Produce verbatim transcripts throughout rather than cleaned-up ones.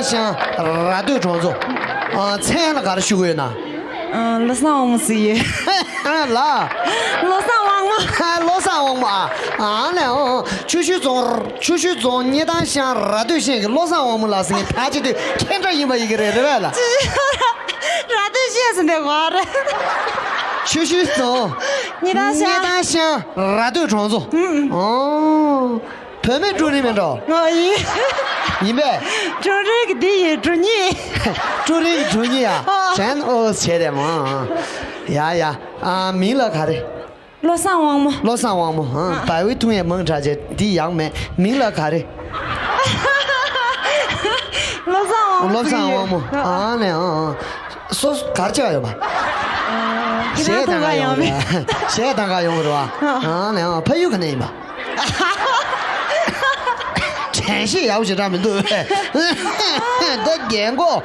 ཤང་ར་སྟོད་གྲོང་ཚོ། ཨ། མཚན་ལ་ག་རེ་ཞུ་གི་ཡོད་ན། ཨ། བློ་བཟང་དབང་མོ་ཟེར་ཡོད། ལ། བློ་བཟང་དབང་མོ། བློ་བཟང་དབང་མོ། ཨ། ཨ་ནི། ཨ། ཆུ་ཤུར་རྫོང་། ཆུ་ཤུར་རྫོང་སྙེ་ཐང་ཤང་ར་སྟོད་ཤན་གྱི་བློ་བཟང་དབང་མོ་ལགས་ཟེར་མཁན་ཕལ་ཆེར་དེ་ཁྱེད་འདྲ་ཡིན་པ་ཡིན་གྱི་རེད། རེད་པས་ལགས། ར་སྟོད་ཤན་ཟེར་འདི་གོ་རེད། ཆུ་ཤུར་རྫོང་། སྙེ་ཐང་ཤང་། སྙེ་ཐང་ཤང་ར་སྟོད་གྲོང་ཚོ། ཨུ། ཨོ། བུད་མེད་ཀྲུའུ་རིན་མིན་འགྲོ། ཨོ། ཡིན། ཡིན་པས། ཀྲུའུ་རིན་གྱི་འདི་ཡི་འགྲོ་ཉེས། ཀྲུའུ་རིན་གྱི་འགྲོ་ཉེས་ཡ། ཨོ། ཅན་ཨོ་བྱས་དེ་མོ། ཡ་ཡ། ཨ། མིང་ལ་ག་རེ། བློ་བཟང་དབང་མོ། བློ་བཟང་དབང་མོ། ཨ། བལ་པོའི་ཐུང་ཡས་མང་དྲགས་བྱས་འདི་ཡག་མེད། མིང་ལ་ག་རེ། བློ་བཟང་དབང་མོ། བློ་བཟང་དབང་མོ། ཨ། ཨ་ནི། ཨ། ཨ། སོ་སོ་ག་རེ་བྱས་ཡོད་པ། གཞས་གཏང་ག་ཡོང་རེད། གཞས་གཏང་ག་ཡོང་རེད་པ། ཨ་ནི། ཨ། ཕ་ཡུལ་ག་ནས་ཡིན་པ། དྲན་ཤེས་ཡག་པོ་ཞེ་དྲག་མི་འདུག་ད་རྒན་གོག་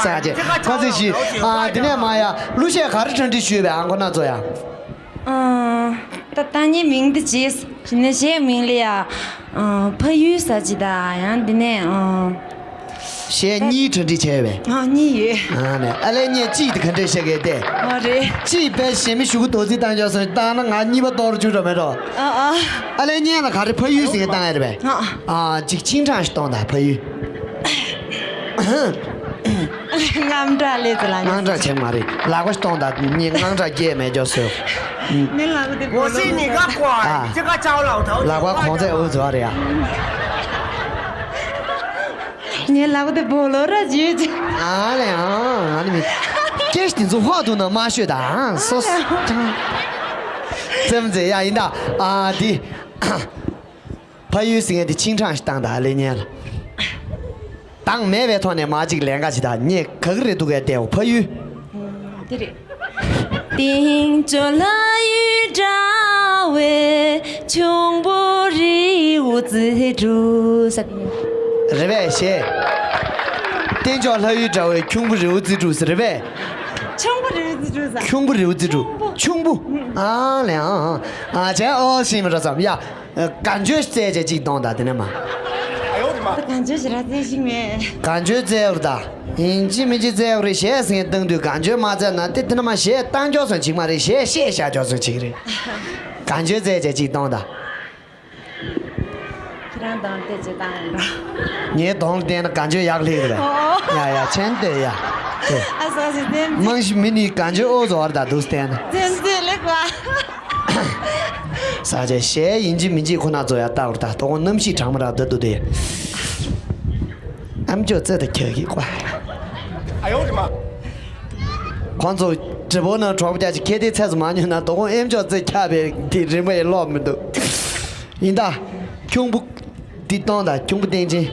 ས་ཆེ་ཁ་ཚིག་ཞིག་ཨ། དེ་ནས་མ་ཡ་གླུ་གཞས་ག་རེ་གྲ་སྒྲིག་ཞུས་པས། ཨ། ཁོ་ན་ཚོ་ཡ། ཨ། ད་ད་ངའི་མིང་འདི་བྱས། དེ་ནས་གཞས་མིང་ལ་ཡ། ཨ། ཕ་ཡུལ་ཟེར་གྱི། ད་ཡང་དེ་ནས། ཨ། གཞས་གཉིས་གྲ་སྒྲིག་བྱས་པས། ཨ། གཉིས་ཡོད། ཨ་ནི། ཨ་ལས་ངས་གཅིག་དེ་ག་འདྲས་བཤད་གི་དེ། ཨ། རེད། གཅིག་དཔེ་གཞས་མི་ཞུ་གི་དོ་ཚིག་བཏང་ཆོག་སོང་། བཏང་ན་ང་གཉིས་པ་གཏོར་བཅུག་འགྲོ་མེད་འགྲོ། ཨ། ཨ། ཨ་ལས་ངས་ལ་ག་རེ་ཕ་ཡུལ་ཟེར་གི་བཏང་ཡ་རེད་པས། ཨ། ཨ། གཅིག་ཆིང་ཁྲང་ཞིག་གཏོང་དང་། ཕ་ཡུལ། དངངས་སྐྲག་ལས་ཚོད་ལ། དངངས་སྐྲག་བྱེད་མ་རེད། ལག་པ་ཞིག་གཏོང་དང་། ངས་དངངས་སྐྲག་སྐྱེས་མེད་ཅོག་སོ། ངའི་ལག་པ་དེ་སྦོ་ལོ། ལག་པ་གོང་ཚད་འུ་ཚོ་རེད་ཡ། ངའི་ལག་པ་དེ་སྦོ་ལོ་ར་བརྗོད་ཅིག་ཨ་ལས། ཨ། ཨ་ནི་མི། སྐད་ཞིག་དེ་ཚོ་ཧོག་ཐུག་ན་མ་ཤོད་ད། ཨ། སོ་སོ། ཙེམ་ཙེ་ཡ་ཡིན་ད། ཨ། དེ། ཕ་ཡུལ་ཟེར་མཁན་དེ་ཆིང་ཁྲང་ཞིག་བཏང་དང་། ཨ་ལས་ཉན་ལ། དང་མེད་པའི་ཐོག་ནས་མ་གཅིག་ལན་ཁ་ཅིག་དང་། ངས་ག་གི་རེད་འདུག་གས་བལྟས། འོ། ཕ་ཡུལ། དེ་རེད། རེད་པས། གཞས། སྟེང་ཕྱོགས་ལྷ་ཡུལ་འདྲ་བའི་ཁྱུང་པོ་རི་བོ་རྩེ་དྲུག་ཟེར། རེད་པས། ཁྱུང་པོ་རི་བོ་རྩེ་དྲུག་ཟེར། ཁྱུང་པོ་རི་བོ་རྩེ་དྲུག་ཁྱུང་པོ། ཨ་ལས། ཨ། ཨ། བྱས། ཨོ། ཤེས་མི་འགྲོ་བསམ་ཡ། གན་ཇོ་རྩེ་བྱས་གཅིག་གཏོང་དང་། དེ་ནས་མ། གན་ཇོ་ཞེ་དྲག་རྩེ་ཤེས་མེད། གན་ཇོ་རྩེ་བར་ད། ཡིན་གཅིག་མིན་གཅིག་རྩེ་བར་རེད། གཞས་ཟེར་མཁན་བཏང་དུས་གན་ཇོ་མ་རྩེ་ན་དེ། དེ་ནས་མ་གཞས་བཏང་ཆོག་སོང་ཅིག་མ་རེད། གཞས་བཤད་བཞག་ཆོག་སོང་ཅིག་རེད། གན་ཇོ་རྩེ་བྱས་གཅིག་གཏོང་དང་། ཁྱེད་རང་གདོང་བལྟས་ཅིག་བཏང་ཡིན་པ། ངའི་གདོང་ལ་བལྟས་ན་གན་ཇོ་ཡག་ལེགས་རེད། ཨོ། ཡ་ཡ། མཆན་བཏོད་ཡ། ཨ། སོ་སོ་སེམས། རྨང་གཞི་མི་ནི་གན་ཇོ་ཨོ་བཟོ་བར་ད་འདུག་བལྟས་ན། སེམས་ཚེ་ལེགས་པ། ས་ཆ་གཞས་ཡིན་གཅིག་མིན་གཅིག་ཁོ་ན་ཚོ་ཡ་ལྟ་བར་ད། དོ་དགོང་གནམ་གཤིས་གྲང་མོ་རག་ད་འདུག་དེ། ཨེམ་ཅོག་རྩེ་དང་ཁྱག་གི་ཀ། ཨ་ཡོ་རི་མ། ཁོང་ཚོ་དྲི་བོ་ནང་གྲོགས་པོ་རྒྱ་ཆེ་ཁེ་དེ་ཚད་སུ་མ་ཉོས་ན། དོ་དགོང་ཨེམ་ཅོག་རྩེ་ཁྱག་པའི་དེ་རིན་པ་ཡི་ལོག་མི་འདུག་ཡིན་ད། ཁྱུང་པོ་འདི་གཏོང་དང་། ཁྱུང་པོ་སྟེང་ཆེན།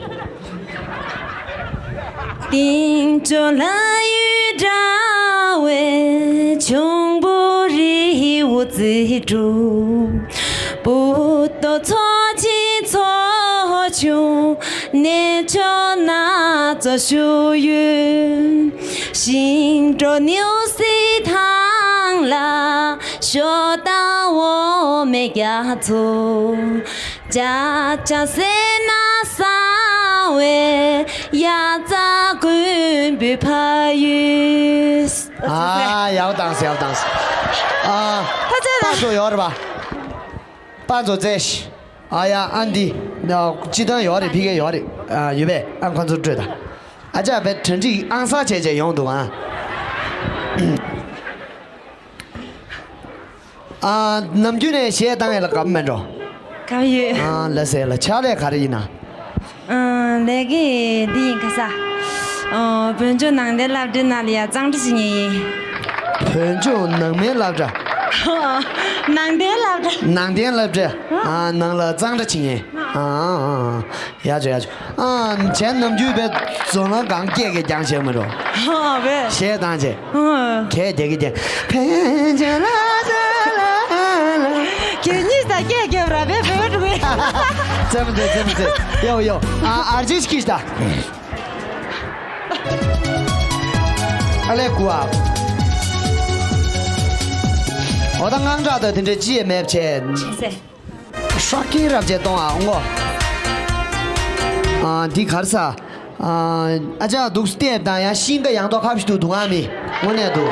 སྟེང་ཕྱོགས་ལྷ་ཡུལ་འདྲ་བའི་ཁྱུང་པོ་རི་བོ་རྩེ་དྲུག་བུ་ཏོ་ཚོ་ཆེན་ཚོ་ཆུང་། གནས་མཆོག་ན་ཚོ་བཞུགས་ཡུལ། ཤིང་འབྲོག་ནེའུ་སི་ཐང་ལ། ཞོ་དང་འོ་མའི་རྒྱ་མཚོ། ཅ་ཅ་སེ་ན་གསང་བའི་དབྱར་རྩྭ་དགུན་འབུའི་ཕ་ཡུལ། ཨ། ཡག་པོ་བཏང་སོང་། ཡག་པོ་བཏང་སོང་། ཨ། ཕ་ཆེ་ད། པ་ཚོ་ཡོད་རེད་པ། པ་ཚོ་རྩེ་ཤི། ཨ་ཡ། ཨ་འདི། སྤྱི་བཏང་ཡོད་རེད། ཕ་གི་ཡོད་རེད། ཨ། ཡོད་པས། ཨ། ཁོ་ཚོ་སྤྲོད་དང་། ཨ་ཅག་བས་གྲ་སྒྲིག་ཨང་གསར་བྱས་བྱས་ཡོང་འདུག་ཨ། ཨ། ནམ་རྒྱུན་ནས་གཞས་བཏང་ཡས་ལ་དགའ་པོ་མེད་འགྲོ། དགའ་པོ་ཡོད། ཨ། ལགས་སེ་ལགས། ཕྱག་ལས་ག་རེ་ཡིན་ན། ཨ། ལས་ཀ་འདི་ཡིན་ཁ་ས། ཨ། བོད་ལྗོངས་ནང་བསྟན་སློབ་གྲྭའི་ནང་ལ་ཡ་གཙང་སྦྲ་བྱེད་མཁན་ཡིན། བོད་ལྗོངས་ནང་མའི་སློབ་གྲྭ། ནང་བསྟན་སློབ་གྲྭ། ནང་བསྟན་སློབ་གྲྭ། ཨ། ནང་ལ་གཙང་སྦྲ་བྱེད་མཁན། ཨ། ཨ། ཨ། ཡག་བྱུང་། ཡག་བྱུང་། ཨ། བྱས་ནམ་རྒྱུན་བས་རྫོང་ལ་གང་སྐད་གི་རྒྱང་ཞིག་མི་འགྲོ། ཨ། བས། གཞས་བཏང་བྱས། ཨ། གས་དེ་གི་རྒྱང་། ཕན་ཆད་ལ་ད་ལ་ལ། གད་སྙིགས་ས་སྐད་རྒྱབ་ར་བས་བོད་འགྲོ་གི། ཙམ་ཙེ་ཙམ་ཙེ། ཡོ་ཡོ། ཨ། ཨར་ཇི་ཤི་ཤི་ད། ཨ་ལས་གུ་ཨ། འོ་ད་དངངས་སྐྲག་དང་དེ་འདྲ་ཅི་ཡང་མེད་བྱས། ཤོག་ཀིང་རབ་བྱས་གཏོང་ཨ་ངོ་། ཨ། འདི་གར་ས། ཨ། ཨ་ཅག་འདུག་སྟེ་དང་ཡང་ཤིང་ཀ་ཡང་ཐོག་ཁ་བཞི་འདུག་འདུག་ཨ་མི། དངོས་གནས་འདུག་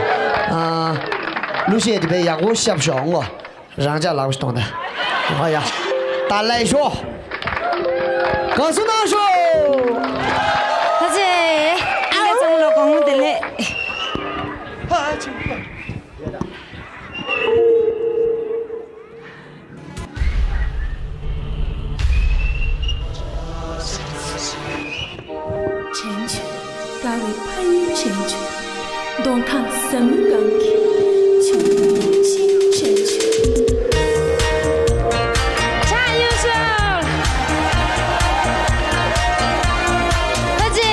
ཨ། གླུ་གཞས་དེ་བས་ཡག་པོ་ཤབ་ཤོག་ངོ་། རང་ཅག་ལག་པ་གཏོང་ད། ཨ་ཡ། ད་ལས་ཤོག་ག་སུ་ན་ཤོག་ཁ་ཆེ། ཨ་ལེ་ཚང་ལོ་གོང་དེ་ལེ། དྲན་བྱུང་། དགའ་བའི་ཕ་ཡུལ་དྲན་བྱུང་། གདོང་ཁ་ཟབ་མོའི་སྒང་གི་ཆུང་མའི་ཤིང་དྲན་བྱུང་། ཕྱག་ཡོད་ཤོག་ཨ་ཅེ།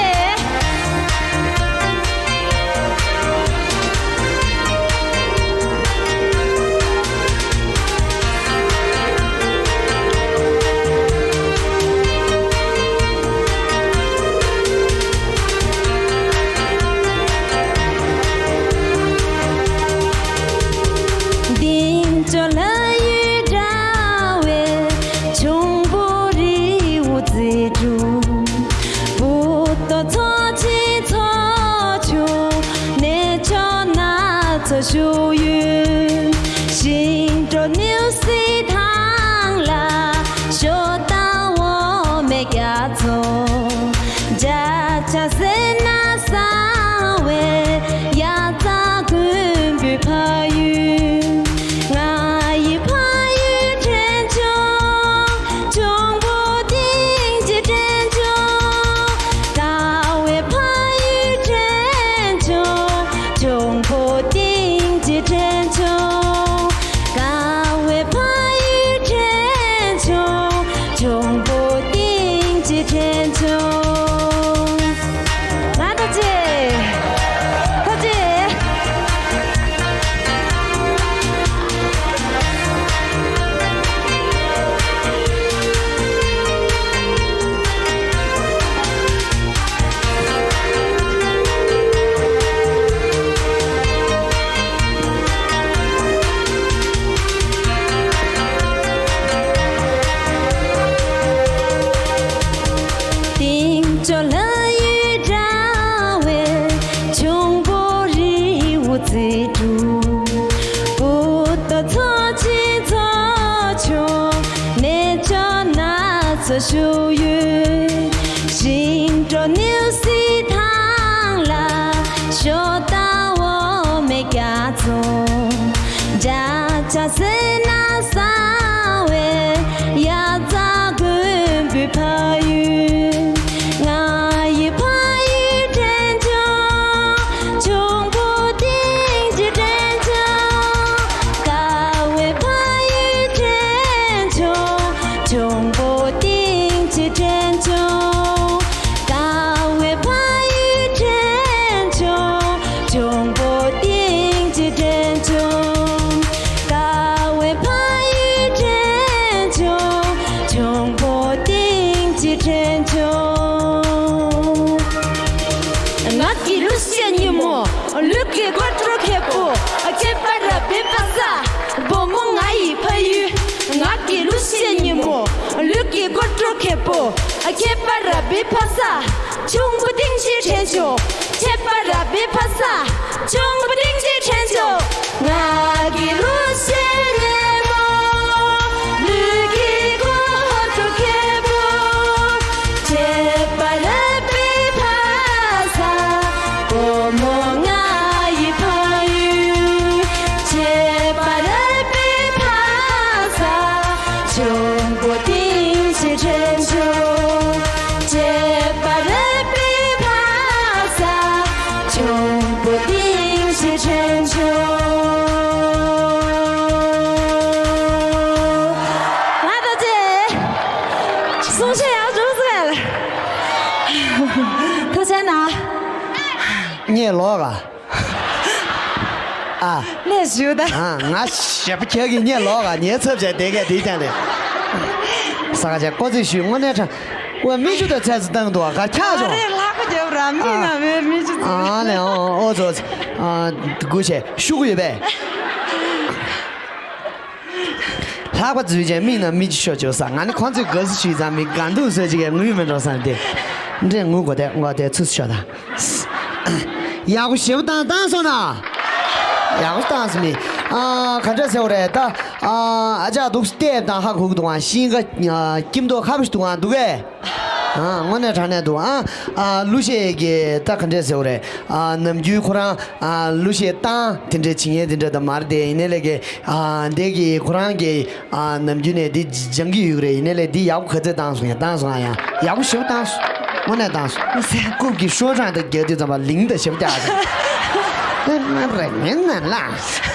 འདི་ཚོ་ལ་ཡུལ་འདྲ་བའི་ཆུང་པོ་རི་བོ་རྩེ་དྲུག་བུ་ཏོ་ཚོ་ཆེ་ཚོ་ཆུང་ནས་ཆོ་ན་ཚོ་ཞུ་ཡུལ། ཤིང་གྲོ་ནེའུ་སི་ཐང་ལ་ཞོ་ཏ་འོ་མེ་རྒྱ་ཚོ། འཇའ་ཆ་སེར་ན་བཟང་བའི་དབྱར་རྩྭ་དགུན་འབུའི་ཕ་ཡུལ། ང་ཡི་ཕ་ཡུལ་དྲན་བྱུང་། ཆུང་པོ་སྟེང་གཅིག་དྲན་བྱུང་། དགའ་བའི་ཕ་ཡུལ་དྲན་བྱུང་། ཆུང་པོ་སྟེང་གཅིག་དྲན་བྱུང་། དགའ་བའི་ཕ་ཡུལ་དྲན་བྱུང་། ཆུང་པོ་སྟེང་གཅིག་དྲན་བྱུང་། ང་ཐོབ་ཅེས། ཐོབ་ཅེས། སྟེང་ཕྱོགས་ལྷ་ཡུལ་འདྲ་བའི་ཆུང་པོ་རི་བོ་རྩེ་དྲུག་བུ་ཏོ་ཚོ་ཆེ་ཚོ་ཆུང་ནས་ཆོ་ན་ཚོ་ཞུ་ཡུལ། ཤིང་གྲོ་ནེའུ་སི་ཐང་ལ་ཞོ་ཏ་འོ་མེ་རྒྱ་མཚོ། འཇའ་ཆ་སེར་ན་བཟང་བའི་དབྱར་རྩྭ་དགུན་འབུའི་ཕ་ཡུལ། ང་ཡི་ཕ་ཡུལ་དྲན་བྱུང་། ཆུང་པོ་སྟེང་གཅིག་དྲན་བྱུང་། དགའ་བའི་ཕ་ཡུལ་དྲན་བྱུང་། ཆུང་པོ་སྟེང་གཅིག་དྲན་བྱུང་། དགའ་བའི་ཕ་ཡུལ་དྲན་བྱུང་། ཆུང་པོ་སྟེང་གཅིག་དྲན་བྱུང་། དགའ་བའི་ཕ་ཡུལ་དྲན་བྱུང་། ཆུང་པོ་སྟེང་གཅིག་དྲན་བྱུང་། ངག་གི་གླུ་གཞས་ཉིན་མོ། ལུས་ཀྱི་སྒོར་བྲོ་ཁེ་པོ། ཁྱད་པར་ར་བའི་ཕ་ས། བུ་མོ་ང་ཡི་ཕ་ཡུལ། ངག་གི་གླུ་གཞས་ཉིན་མོ། ལུས་ཀྱི་སྒོར་བྲོ་ཁེ་པོ། ཁྱད་པར་ར་བའི་ཕ་ས། ཆུང་པོ་སྟེང་གཅིག་དྲན་བྱུང་། ཁྱད་པར་ར་བའི་ཕ་ས། ཆུང་པོ་སྟེང་གཅིག་དྲན་བྱུང་། ངག་གི་གླུ་གཞས་ཉིན་མོ། ལུས་ཀྱི་སྒོར་བྲོ་ཁེ་པོ། ཁྱད་པར་ར་བའི་ཕ་ས། བུ་མོ་ང་ཡི་ཕ་ཡུལ། ཁྱད་པར་ར་བའི་ཕ་ས། ཆུང་པོ་སྟེང་གཅིག་དྲན་བྱུང་། ཁྱད་པར་ར་བའི་ཕ་ས། ཆུང་པོ་སྟེང་གཅིག་དྲན་བྱུང་། ང་ད་ཅེ། གསུང་བཤད་ཡག་བྱུང་ཟེར། ཐུགས་རྗེ་གནང་། ངས་ལོག་ག་ཨ། ལས་ཞུ་ད། ཨ། ང་ཞེ་པོ་ཁྱེད་ཀྱིས་ངས་ལོག་ག་ཉེ་ཚབ་བྱས་བསྡད་མཁན་དེའི་སྟེང་ནས། ས་ཁ་ཆེ་ཀོ་ཚིག་ཞུས་དངོས་གནས་དྲང་། ཨོ་མིག་ཆུ་དང་ཚད་ཚོད་བཏང་འདུག་ག་ཁྱག་བྱུང་། ཨ་རེ་ལྷག་པ་རྒྱབ་ར་མི་ང་བའི་མིག་ཆུ་ཚིག་ཨ་ནས་ཨོ་ཨོ་ཚོ། ཨ། དགུ་བྱས་ཤུ་གུ་ཡོད་པས། ཐག་པ་འཛུལ་བྱས་མིག་ནང་མིག་ཆུ་ཤོར་བཅུག་ས། ང་ནི་ཁོང་ཚོས་དགའ་བསུ་ཞུས་ཙང་མི་དགའ་སྡུག་བཟོས་ཅིག་གི་ངུས་མི་འགྲོ་ས་དེ། འདྲེ་ངུ་གོ་དེ་ངོ་དེ་ཚུ་ཤོ་ད། ཡག་པོ་ཞེ་པོ་བཏང་བཏང་སོང་ན། ཡག་པོ་བཏང་སོང་མི། ཨ་ག་འདྲ་ཟེར་བ་རེད་ད། ཨ་ཨ་ཅག་འདུག་ལྟས་དང་ཧ་གོ་གི་འདུག་ཨ་ཤིང་ཀ་ཨ་སྐྱིད་མདོག་ཁ་པོ་ཞིག་འདུག་ཨ་འདུག་གས། ཨ་དངོས་གནས་དྲང་གནས་འདུག་ཨ་ཨ་གླུ་གཞས་ཀྱི་ད་ག་འདྲ་ཟེར་བ་རེད། ཨ་ནམ་རྒྱུན་ཁོ་རང་ཨ་གླུ་གཞས་བཏང་དེ་འདྲ་བྱེད་མཁན་དེ་འདྲ་ད་མ་རེད་དེ། ཡིན་ནའི་ལས་ཀྱི་ཨ་འདས་ཀྱི་ཁོ་རང་གི་ཨ་ནམ་རྒྱུན་ནས་འདི་སྦྱང་གི་ཡོད་རེད། ཡིན་ནའི་ལས་འདི་ཡག་པོ་ག་ཚོད་བཏང་སོང་ཡང་བཏང་སོང་ཨ། ཡང་ཡག་པོ་ཞེ་པོ་བཏང་སོང་། དངོས་གནས་བཏང་སོང་། རྐུབ་ཀྱི་ཤོ་གྲང་དེ་རྒྱག་དུས་ཙམ་པ་ལིང་དང་ཞེ་པོ་རྒྱག་ཨ། དེ་མ་རེད་མིན་ན་ལ་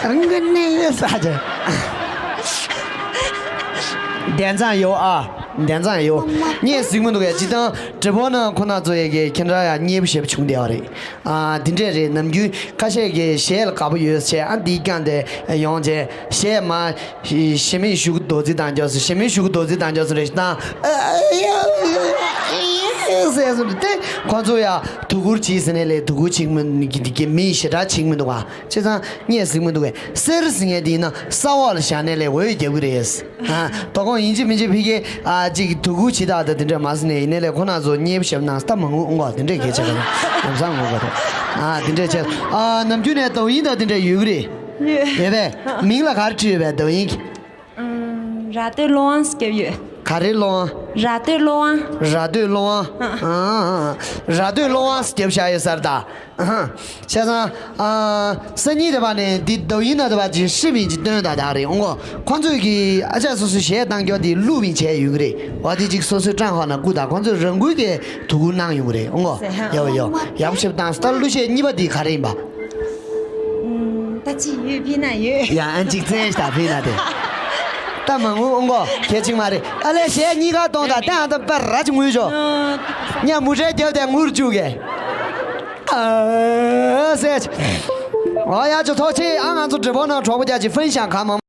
རང་གི་གནས་ཡོད་ས་ཅན། བདེན་ཙང་ཡོད་ཨ། བདེན་ཙང་ཡོད། ངས་གཟིགས་མི་འདུག་གས། སྤྱིར་བཏང་འབྲི་བོ་ནང་ཁོ་ན་ཚོ་ཡས་ཀྱི་ཁྱེད་རང་ཡང་མཉེས་པོ་ཞེ་པོ་བྱུང་བསྡད་པ་རེད། ཨ་དེ་འདྲས་རེད། ནམ་རྒྱུན་ཁ་ཤས་ཀྱིས་གཞས་ལ་དགའ་པོ་ཡོད་བྱས་ཨ་འདི་བསྐྱངས་ཏེ་ཡོང་བྱས་གཞས་མ་ཞི་མི་ཞུ་གི་རྡོ་རྫི་དང་འཇོག་སོང་། ཞི་མི་ཞུ་གི་རྡོ་རྫི་དང་འཇོག་སོང་རེ་ཞིག་དང་ཟེར་སོང་དེ་ཁོ་ཚོ་ཡང་དུ་གུར་བྱིས་ཟེར་ནས་ལས་དུ་གུར་བྱིས་མི་གི་མི་ཞེ་དྲག་བྱིས་མི་འདུག་བ། བྱས་ཙང་ངས་གཟིགས་མི་འདུག་གས། གསེར་ཟེར་མཁན་དེ་ཡིན་ན་ས་འོག་ལ་བཞག་ནས་ལས་འོད་རྒྱབ་གི་རེད། ཨ། དོ་དགོང་ཡིན་གཅིག་མིན་གཅིག་ཕ་གིར་ཨ་གཅིག་དུ་གུ་ཇི་ལྟར་དང་དེ་འདྲ་མ་ཟེར་ནས་ཡིན་ནའི་ལས་ཁོ་ན་ཚོ་མཉེས་པོ་ཞེ་པོ་གནང་སྟབས་མ་ངུ་ཨང་གོ། དེ་འདྲས་གལ་ཆེ་ག་ལ་ལམ་སང་ངུ་ག་དེ། ཨ་དེ་འདྲས་བྱས། ཨ་ནམ་རྒྱུན་ནས་དོ་དགོང་དང་དེ་འདྲས་ཡོད་གི་རེད། ཡོད། ཡོད་པས། མིང་ལ་ག་རེ་བྲིས་ཡོད་པས་དོ་དགོང་གི། ཨམ། ར་སྟོད་ཀློང་ཝང་ཟེར་བརྒྱབ་ཡོད། ག་རེ་ཀློང་ཝང་། ར་སྟོད་ཀློང་ཝང་། ར་སྟོད་ཀློང་ཝང་། ཨ། ཨ་ཨ། ར་སྟོད་ཀློང་ཝང་ཟེར་བརྒྱབ་བཞག་ཡོད་ས་རེད་ད། ཨ་ཧ། བྱས་ཙང་ཨ་སང་ཉིན་དེ་བ་ནས་འདི་ཏོག་དབྱིབས་ནད་དེ་བ་ཅིག་ཧྲིལ་བོ་ཅིག་སྟོན་ད་ད་རེད་ཨང་གོ། ཁོང་ཚོས་ཀྱི་ཨ་ཅག་སོ་སོའི་གཞས་བཏང་རྒྱུ་དེ་བླུགས་པ་བྱས་ཡོད་ཀྱི་རེད། འོ་དེ་ཅིག་སོ་སོའི་ཀྲང་ཧོ་ན་བསྐུར་དང་ཁོང་ཚོས་རང་འགུལ་གྱིས་དོ་ཁུར་གནང་ཡོང་གི་རེད་ཨང་གོ། ཟེར་ཧ། ཡག་པོ་ཡོད། ཡག་པོ་ཞེ་པོ་བཏང་སོང་། ད་གླུ་གཞས་གཉིས་པ་དེ་ག་རེ་ཡིན་པ། ཨམ། ད་ཅི་ཡོད་ཕིན་ན་ཡོད། ཡ་ཨ་ཅིག་བཙན་ཞིག་ད་ཕིན་ན་དེ། ད་མ་ངུ་ཨང་གོ། གལ་ཆེན་མ་རེད། ཨ་ལས་གཞས་གཉིས་ཀ་གཏོང་དང་ད་ཨ་ད་པར་ར་ཅིག་ངུས་ཤོག་ཉ་མུ་ཁྲལ་རྒྱབ་དེ་ངུར་བཅུག་གས། ཨ་ཟེར། ཨོ་ཡ་ཅོ་ཐོག་ཆེ་ཨ་ང་ཚོ་འབྲི་བོ་ནང་གྲོགས་པོ་རྒྱ་ཆེ་ཧྥུན་ཤང་གང་མང་།